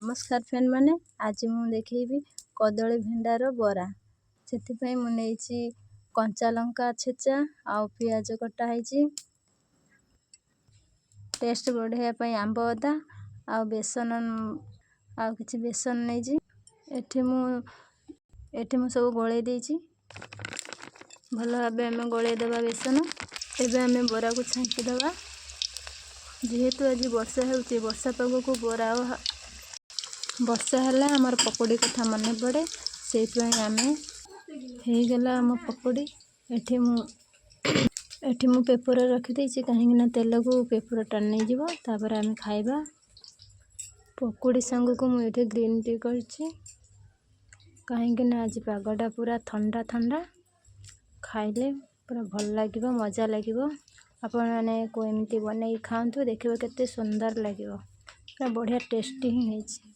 ନମସ୍କାର ଫ୍ରେଣ୍ଡ ମାନେ, ଆଜି ମୁଁ ଦେଖେଇବି କଦଳୀ ଭେଣ୍ଡାର ବରା। ସେଥିପାଇଁ ମୁଁ ନେଇଛି କଞ୍ଚା ଲଙ୍କା ଛେଚା ଆଉ ପିଆଜ କଟା ହେଇଛି, ଟେଷ୍ଟ ବଢ଼ାଇବା ପାଇଁ ଆମ୍ବ ଅଦା ଆଉ ବେସନ, ଆଉ କିଛି ବେସନ ନେଇଛି। ଏଠି ମୁଁ ସବୁ ଗୋଳେଇ ଦେଇଛି। ଭଲ ଭାବେ ଆମେ ଗୋଳେଇ ଦେବା ବେସନ। ଏବେ ଆମେ ବରାକୁ ଛାଙ୍କିଦେବା। ଯେହେତୁ ଆଜି ବର୍ଷା ହେଉଛି, ବର୍ଷା ପାଗକୁ ବରା ଆଉ ବର୍ଷା ହେଲେ ଆମର ପକୋଡ଼ି କଥା ମନେ ପଡ଼େ, ସେଇଥିପାଇଁ ଆମେ ହେଇଗଲା ଆମ ପକୋଡ଼ି। ଏଠି ମୁଁ ପେପରରେ ରଖିଦେଇଛି, କାହିଁକିନା ତେଲକୁ ପେପର ଟାଣି ନେଇଯିବ। ତାପରେ ଆମେ ଖାଇବା। ପକୋଡ଼ି ସାଙ୍ଗକୁ ମୁଁ ଏଠି ଗ୍ରୀନ୍ ଟି କରିଛି, କାହିଁକିନା ଆଜି ପାଗଟା ପୁରା ଥଣ୍ଡା ଥଣ୍ଡା, ଖାଇଲେ ପୁରା ଭଲ ଲାଗିବ, ମଜା ଲାଗିବ। ଆପଣମାନେ ଏମିତି ବନେଇକି ଖାଆନ୍ତୁ, ଦେଖିବେ କେତେ ସୁନ୍ଦର ଲାଗିବ। ପୁରା ବଢ଼ିଆ ଟେଷ୍ଟି ହିଁ ହେଇଛି।